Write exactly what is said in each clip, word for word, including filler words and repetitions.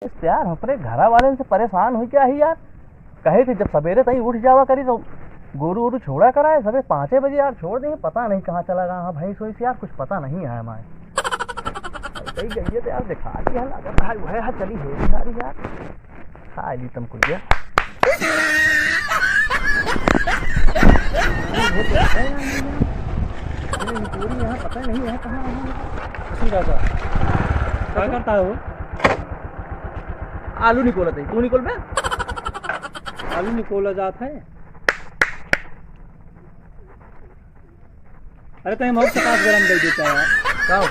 इस यार, अपने घरा वालेन से परेशान होइ के आही यार। कहे थे जब सबेरे तई उठ जावा करी तो गोरू वोरू छोड़ा कराए, सबेरे पाँचे बजे यार छोड़ देहे, पता नहीं कहाँ चला गया। हाँ, भैंस वैस यार कुछ पता नहीं है हमारे। कहीं गई है तो यार दिखा दी है, लागत है वह है, चली है सारी यार। खा ली तुमको ये। अरे, यहाँ पता नहीं है कहाँ है। सुन रहा था। क्या करता है वो? आलू निकोलत है, तू निकोल बे। आलू निकोला जात है। अरे, तो हम और चपास गरम दे देता है। का हो?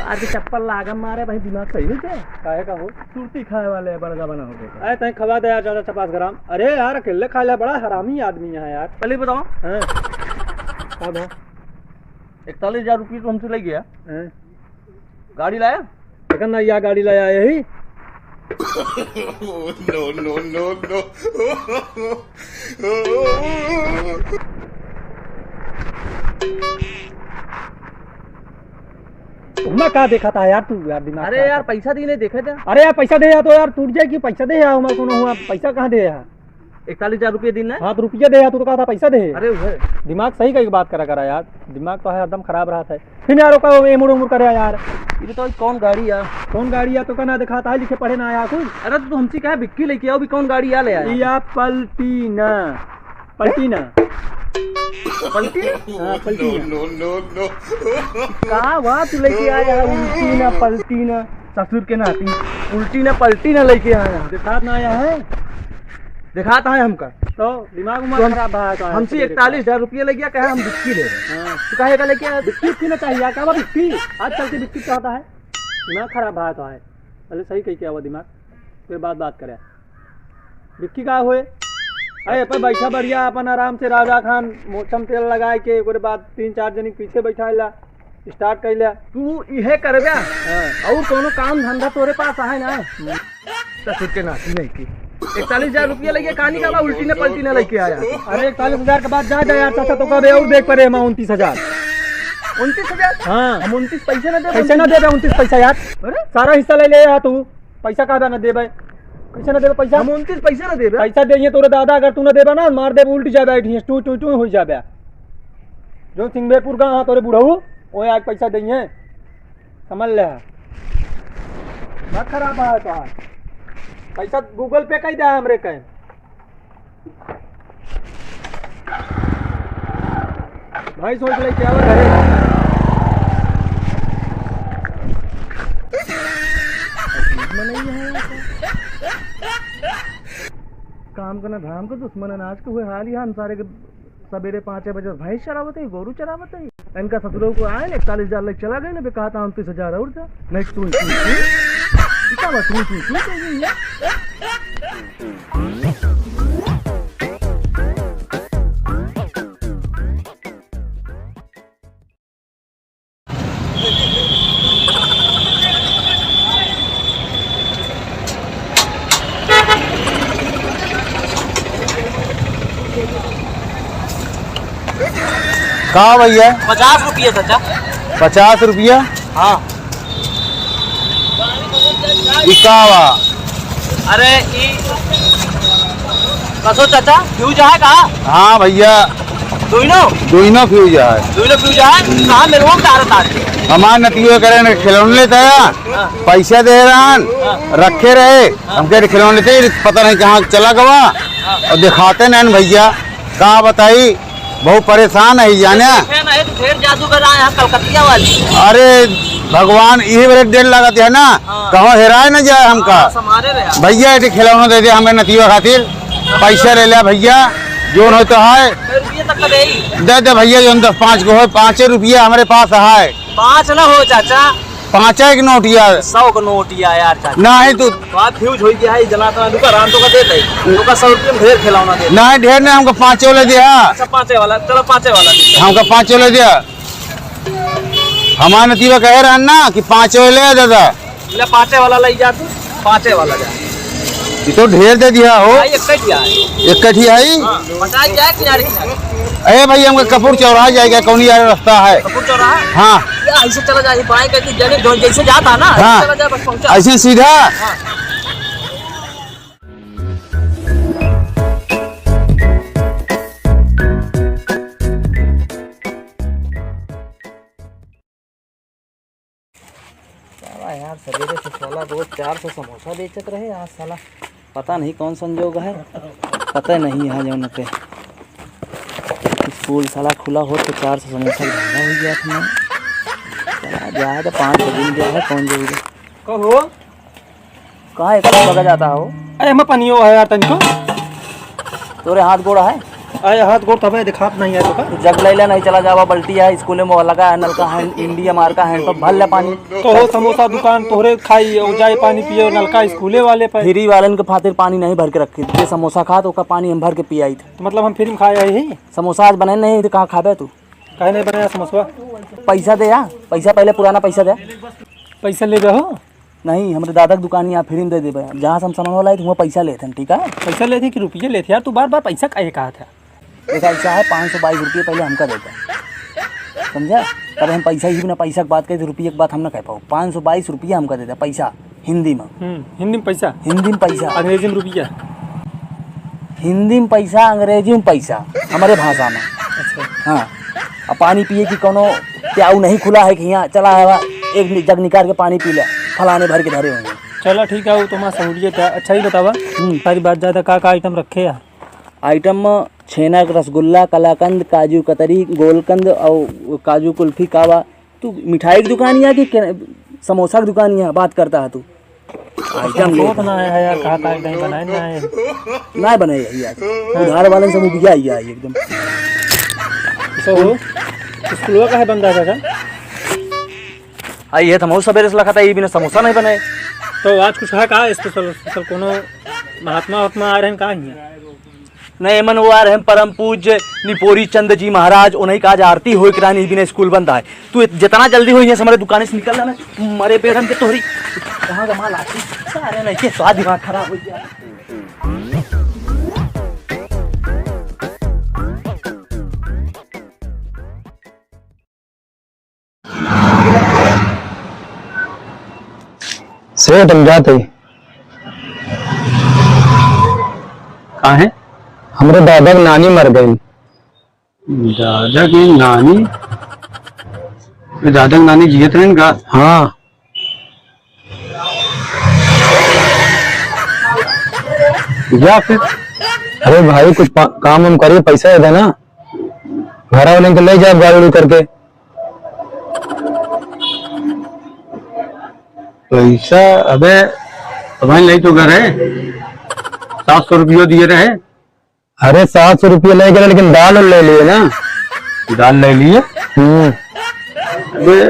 आज चप्पल लागा मारे भाई, दिमाग सही है क्या? काहे का हो? सुरती खाए वाले हैं, बड़गा बना हो गया। अरे, तैं खवा दे यार, ज्यादा चपास गरम। अरे यार, अकेले खा ले, बड़ा हरामी आदमी है यार। पहले बताओ। हाँ। का भाव? इकतालीस हजार रुपये तो हमसे ले गया। हैं? गाड़ी लाया? देखा ना, या गाड़ी लाया यही। No, no, no, no। मैं का देखा था यार, तू यार दिमाग अरे खराब यार, कर। पैसा दी नहीं देखे थे। अरे यार, पैसा दे यार, तो यार टूट जाए कि पैसा दे यार, हमारे कोनो हुआ, पैसा कहाँ दे यार? इकतालीस हजार रुपये दिन है। हाँ, तो रुपया दे यार, तू तो कहा था पैसा दे। अरे वो है। दिमाग सही कही बात करा करा यार, दिमाग तो है एकदम खराब रहा था। फिर यार ओका एमुड़ उमुड़ करे यार। ये तो कौन गाड़ी है? कौन गाड़ी है तो का ना दिखाता है, लिखे पढ़े ना आया कुछ। अरे तो हमसे कहा बिक्की लेके आओ भी, कौन गाड़ी आ ले आया? या पलटीना, पलटीना। पलटी? हाँ, पलटीना। No, no, no, no। का बात लेके आया है, उल्टी ना पलटी ना। ससुर के नाती उल्टी ना पलटी ना लेके आया। दिखात ना आया है? दिखात है हमका। तो दिमाग उमाग तो हम, खराब भा तो है हमसे सवेरे का। इकतालीस हजार रुपये ले गया, कहे हम बिक्की ले रहे। हाँ। तो कहे का लेके आया? बिक्की उक्की ना चाहिए, का बा बिक्की? आजकल के बिक्की चाहता है? दिमाग खराब भा तो है। पहले सही कही क्या हुआ दिमाग, फिर बात बात करे। बिक्की का होए? अरे, पर बैठा बढ़िया अपन आराम से राजा खान मोछम तेल लगाए के, ओकरे बाद तीन चार जनी पीछे बैठा ला, start कर ला। तू इहे करबे? हाँ। और कोनो काम धंधा तोरे पास है ना? ससुर के नाती नहीं की। इकतालीस हजार रुपया लगे, कहानी का बा, उल्टी ने पलटी ने लेके आया। अरे, इकतालीस हजार के बाद जा, जा यार, चाचा, तो कबे और देख पड़े हम उनतीस हजार। उनतीस हजार? हाँ। हम उनतीस पैसे ना दे, कैसे ना देबे उनतीस पैसा यार? अरे? सारा हिस्सा ले ले यार तू। पैसा का बा ना देबे? कैसे ना देबे पैसा? हम उनतीस पैसे ना देबे। पैसा देइए तोरे दादा, अगर तू ना देबे ना, मार देबे, उल्ट जाबे, ऐठी टू टू टू हो जाबे। जो सिंगेपुर का हाँ तोरे बुढ़ऊ, वो आज पैसा देइए, समझ ले। ना खराब है तो आज। पैसा Google Pay कर दे हमरे कहे। भाई सोच ले क्या हुआ घरे। काम का ना धाम का दुश्मन है, आज के हुए हाल ही हम सारे के सबेरे पाँचे बजे भैंस चरावत है, गोरू चरावत है। इनका ससुरों को आए ना, इकतालीस हजार लेके चला गए ना, बे कहा था उनतीस हजार और था। नहीं, तू, तू, तू। इतना बस, तू, तू, तू, तू, तू, का भैया? पचास रुपया चाचा। पचास रुपया? हाँ। ई का बा? अरे ई कसो चाचा, फ्यूज है का? हाँ भैया। दुइनो? दुइनो फ्यूज है। दुइनो फ्यूज है? कहाँ मिलवा तार तार के? हमार नतियो करे न खिलौने लेता है, हाँ। पैसा दे रहन, हाँ। रखे रहे, हाँ। हमके खिलौने लेते, पता नहीं कहाँ चला गवा, हाँ। और दिखाते नहीं भैया, का बताई, बहुत परेशान है जाने। देखे ना, ये तो ढेर जादू कर रहा है यहाँ कलकतिया वाली। अरे भगवान, यही बड़े डेढ़ लागत है ना, हाँ। कहो हेराए ना जाए हमका। हाँ, संभारे रहे आप। भैया, एक खिलौना दे दे हमें नतिया खातिर, पैसा ले ले भैया, जोन हो तो है। कै रुपये तक का देई? दे दे भैया, जोन दस पाँच को हो, पाँचे रुपया हमारे पास है। पाँच ना हो चाचा। पाँच एक नोट यार। सौ का नोट या यार चाचा। नहीं तू तो आप फ्यूज हो गया है, जना तना दुकान राम तो का देते हैं। तो का सौ रुपये में ढेर खिलौना देते हैं। नहीं, ढेर नहीं, हमको पाँचे वाला दिया। अच्छा, पाँचे वाला, चलो पाँचे वाला दे। हमको पाँचे वाला दिया। हमारे नतीबा कहे रहन ना कि पाँचे वाले ले दादा। ले पाँचे वाला ले जा तू, पाँचे वाला जा। ये तो ढेर दे दिया हो। भाई, एक कट गया है। एक कट ही आई? हाँ, बता क्या है किनारे किनारे? अरे भाई, हमका कपूर चौराहा जाएगा, कौन यार रास्ता है? कपूर चौराहा? हाँ। या ऐसे चला जाए, बाएं करके जैसे, जो जैसे जाता ना, हाँ। चला जाए, बस पहुंचा। ऐसे सीधा? हाँ। साला यार, सवेरे से साला रोज चार सौ समोसा बेचत रहे, आज साला पता नहीं कौन संजोग है, पता नहीं है जौन पे स्कूल साला खुला हो तो चार सौ समोसा के धंधा हो गया था। चला जाए तो पाँच सौ दिन गया है, कौन जरूरी। कहो। कहाँ एक बगा जाता हो? अरे, एमा पनियो है यार तनिको। तोरे हाथ गोड़ है? अरे, हाथ गोड़ तबे दिखात नहीं है तोका। तू जग लैला नहीं, चला जावा, बल्टी है, स्कूले में लगा है, नलका है, इंडिया मार का है, तो भर ले पानी। कहो समोसा दुकान तोहरे खाई, और जाए पानी पिए, नलका स्कूले वाले पे। फ्री वालन के खातिर पानी नहीं भर के रखी, जे समोसा खात, ओका पानी हम भर के पियाई थे। तो मतलब हम फ्री में खाए आए ही? समोसा आज बनाए नहीं, तो कहाँ खाबे तू? काहे नहीं बनाया समोसा? पैसा दे यार, पैसा पहले, पुराना पैसा दे। पैसा ले जाओ। नहीं, हमरे दादा के दुकान यहाँ फ्री में दे देबे। जहाँ से हम सामान लाई, तो वहाँ पैसा लेत हन, ठीक है? पैसा लेत ही कि रुपये लेत ही? यार, तू बार बार पैसा काहे कहत है? पैसा ऐसा है, पाँच सौ बाईस रुपये पहले हमका देता, समझा? तब हम पैसा ही बिना पैसा के बात कही, तो रुपये की बात हम ना कह पाओ। पाँच सौ बाईस रुपये हमका देता, पैसा हिंदी में। हम्म, हिंदी में पैसा? हिंदी में पैसा। अंग्रेजी में रुपया? हिंदी में पैसा, अंग्रेजी में पैसा, हमारे भाषा में। अच्छा। हाँ। अब पानी पिए की कोनो प्याऊ नहीं खुला है कि यहाँ चला है, एक जग निकाल के पानी पी ले, फलाने भर के धरे होंगे। चला ठीक है, वो तो मैं समझ गया। अच्छा ही बतावा, हम्म। सारी बात ज्यादा का का आइटम रखे है? आइटम में छेना के रसगुल्ला, कलाकंद, काजू कतरी, गोलकंद और काजू कुल्फी का बा। तू मिठाई की दुकान या कि के-, समोसा की दुकान या बात करता है तू? आइटम ले। सोच ना है यार, का का आइटम बनाए ना है। ना बनाए है यार। हाँ। उधार वाले से मुखिया ही है एकदम। तो स्कूलवा का है बंद है का? आ, ये तो हम सवेरे से लखा था, ये बिना समोसा नहीं बनाए। तो आज कुछ है का स्पेशल, स्पेशल कोनो महात्मा वात्मा आ रहे हैं का यहाँ? नहीं, एमन वो आ रहे हैं परम पूज्य निपोरी चंद जी महाराज, उन्हीं का आज आरती होए के रानी बिना स्कूल बंद आए। तू जितना जल्दी हो यहाँ से हमारे दुकान से निकल जाना, मरे बेड़न के तोहरी। कहाँ का माल आती? सारे नहीं के स्वाद दिमाग खराब हो गया। सेठ, हम जात हई। काहे? हमरे दादा के नानी मर गई। दादा के नानी? दादा के नानी जियत रहन का? हाँ। जा फिर। अरे भाई, कुछ पा-, काम वाम करिए, पैसा दे देना। घर वाले के ले जाए गाड़ी उड़ी करके। पैसा, अबे, तुम्हारे नहीं तो घर है, सात सौ रुपये दिए रहे। अरे, सात सौ रुपये ले गए, लेकिन दाल और ले लिए ना। दाल ले लिए? हम्म। अबे,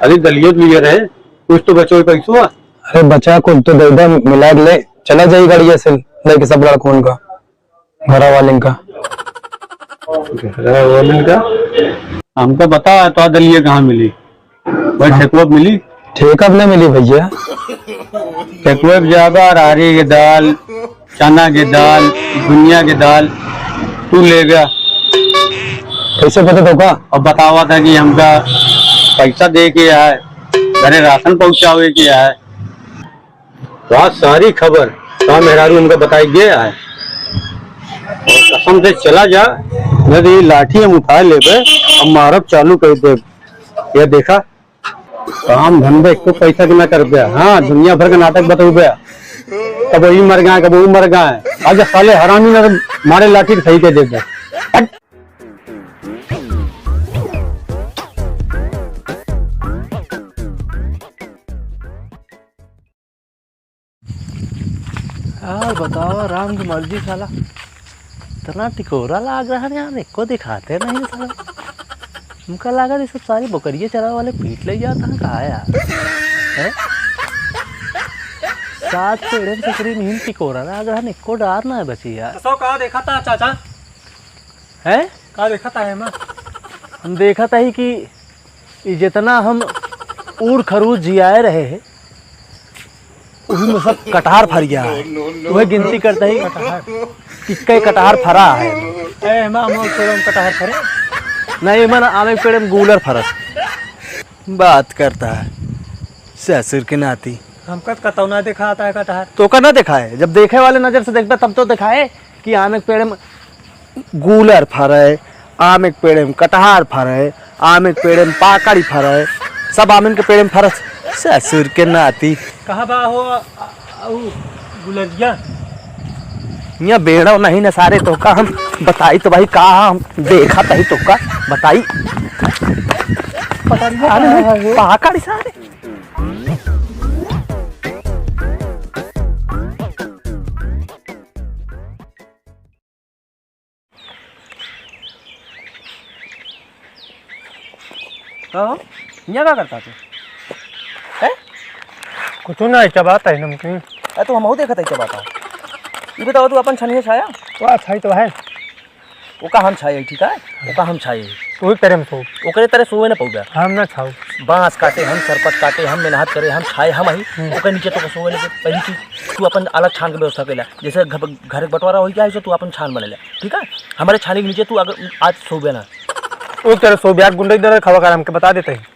अरे, दलियो तो लिए रहे, कुछ तो बचो पैसो। अरे, बचा कुछ तो दे दे, मिला के ले, चला जाई गाड़िया से, लेके सब लड़कों का। घरा वालेन का। घरा वालेन का? हमका बता, तो दलिया कहाँ मिली? भाई, हाँ। ठेकुआ पे मिली? ठेका पे ना मिली भैया। ठेकुआ पे जाबा, अरहरी के दाल, चना के दाल, बुनिया के दाल, तू ले गया। कैसे पता तोका? अब बतावा था कि हमका पैसा दे के आए, घरे राशन पहुँचावे के आए। तो आज सारी खबर का मेहरारू हमका बताई गया है। और कसम से चला जा, नहीं तो ये लाठी हम उठा लेबे, अब मारब चालू कर देब। ये देखा, काम धंधे को पैसा के ना कर पे। हाँ, दुनिया भर का नाटक बतौबे। कब वही मर गए, कब वो मर गए। आज साले हरामी ना मारे लाठी के सही के देबे। हट। यार बतावा, राम की मर्जी साला, इतना टिकोरा लाग रहा है यार, एको दिखाते नहीं साला। हमका लगा ये सब सारी बकरिया चरावे वाले पीट ले जाता है का यार? हैं? सात पेड़न से करीब हिन टिकोरा लाग रहा है, एको डार ना है बची यार। तो सो का देखा था चाचा? हैं? का देखा था एमा? हम देखा था ही कि ई जितना हम ऊर खरूज जियाए रहे हैं, उ में सब कटहर फर गया है। वह गिनती करता ही कटहर। कि कई कटहर फरा है। ए, एमा आमे के पेड़ में कटहर फरे? नहीं, एमा ना, आमे के पेड़ में गूलर फरत। बात करता है ससुर के नाती। हमका तो कतौ ना देखाता है कटहर। तोका ना देखाए? जब देखे वाले नजर से देखबे तब तो देखाए कि आमे के पेड़ में गूलर फरे, आमे के पेड़ में कटहर फरे, आमे के पेड़ में पाकड़ी फरे, सब आमे के पेड़ में फरत। ससुर के नाती। कहाँ बा हो, आ, आ, ऊ गुलरिया? यहाँ बेड़ो नहीं न सारे, तोका हम बताई तो भाई, का हम देखा तही तोका बताई। पकड़िया अरे कहाँ है वो? पाकड़ी सारे। का हो? हियाँ का करता तू? हैं? कुछ ना, चबात है नमकीन। अरे, तू हमहू देखत है, चबात है। ई बताओ, तू अपन छनिया छाया? वाह, छाई तो है। ओका हम छाए, ठीक है? ओका हम छाए। तू ही प्रेम सो। ओकरे तरह सोए न पौबे। हम ना छाऊ। बांस काटे हम, सरपत काटे हम, मेहनत करे हम, छाए हम ही। हम्म। ओकर नीचे तो सोए न पहिले। तू अपन अलग छान के व्यवस्था कइला। जैसे घर, घर के बंटवारा होई गया है, तू अपन छान बने ले, ठीक है? हमारे छानी के नीचे तू अगर आज सोबे ना। ओ तेरे सोबे यार, गुंडे इधर खवा कर हमके बता देते हैं।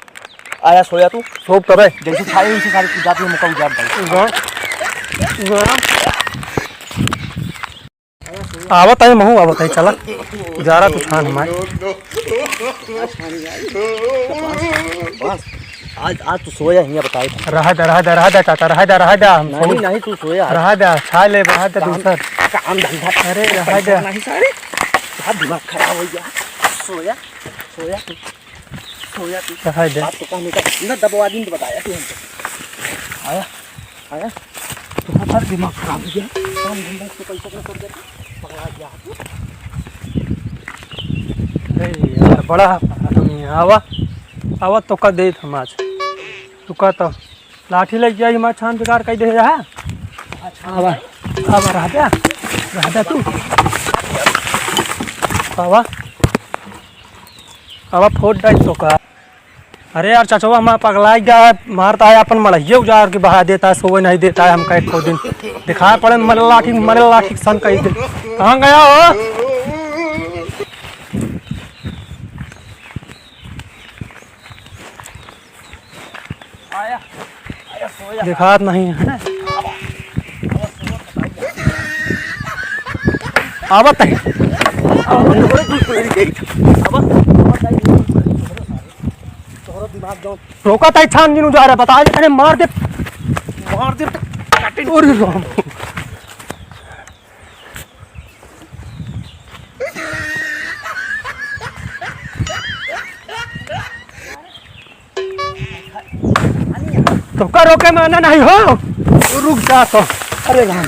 आया सोया तू। सोब तबे। जैसे छाए वैसे सारे तू जाती है, मुका उजाड़ डाल। गा-, गा-, आवत है, महू आवत है, चला। जा रहा तू छान हमारे। बस, आज, आज तू सोया हियाँ बताए। रहा दे, रहा दे, रहा दे चाचा, रहा दे, रहा दे, हम नहीं, सोई। नहीं, तू सोया। रहा दे, छा ले, रहा दे काम, दूसर। काम धंधा। अरे, रहा दे। नहीं सारे, बहुत दिमाग खराब हो गया। सोया, सोया तू, सोया तू। रहा दे। बात तो कहने का, ना दबवा दिन तो बताया तू हमको। आया। आया? तुम्हारा सारा दिमाग खराब हो गया। काम धंधा से पैसा ना कर देता, पकड़ा गया। अरे यार, बड़ा आदमी है। आवा, आवा, तोका देत हम आज। तोका तो लाठी लग जाई, हमार छान बेकार कर दे रहा। आवा, आवा, रह जा, रह जा तू। आवा, आवा, फोड़ डाल तोका। अरे यार, चचवा हमार पगला गया है, मारता है, अपन मड़हिया उजाड़ के बहा देता है, सोवे नहीं देता है हमका एको दिन। दिखाई पड़े, मरे लाठी, मरे लाठी सन कही दे। कहाँ गया हो? आया, आया, सोया। दिखात नहीं है। आवत है। आवत है, बड़े दूर को नहीं गई। आवत, आवत है, तोहरो दिमाग जाओ। रोका ताई छान जिनु जा रहा, बता दे, अरे मार दे, मार दे, काटे। अरे राम। तोका रोके में आना नहीं हो, रुक जा तो। अरे राम।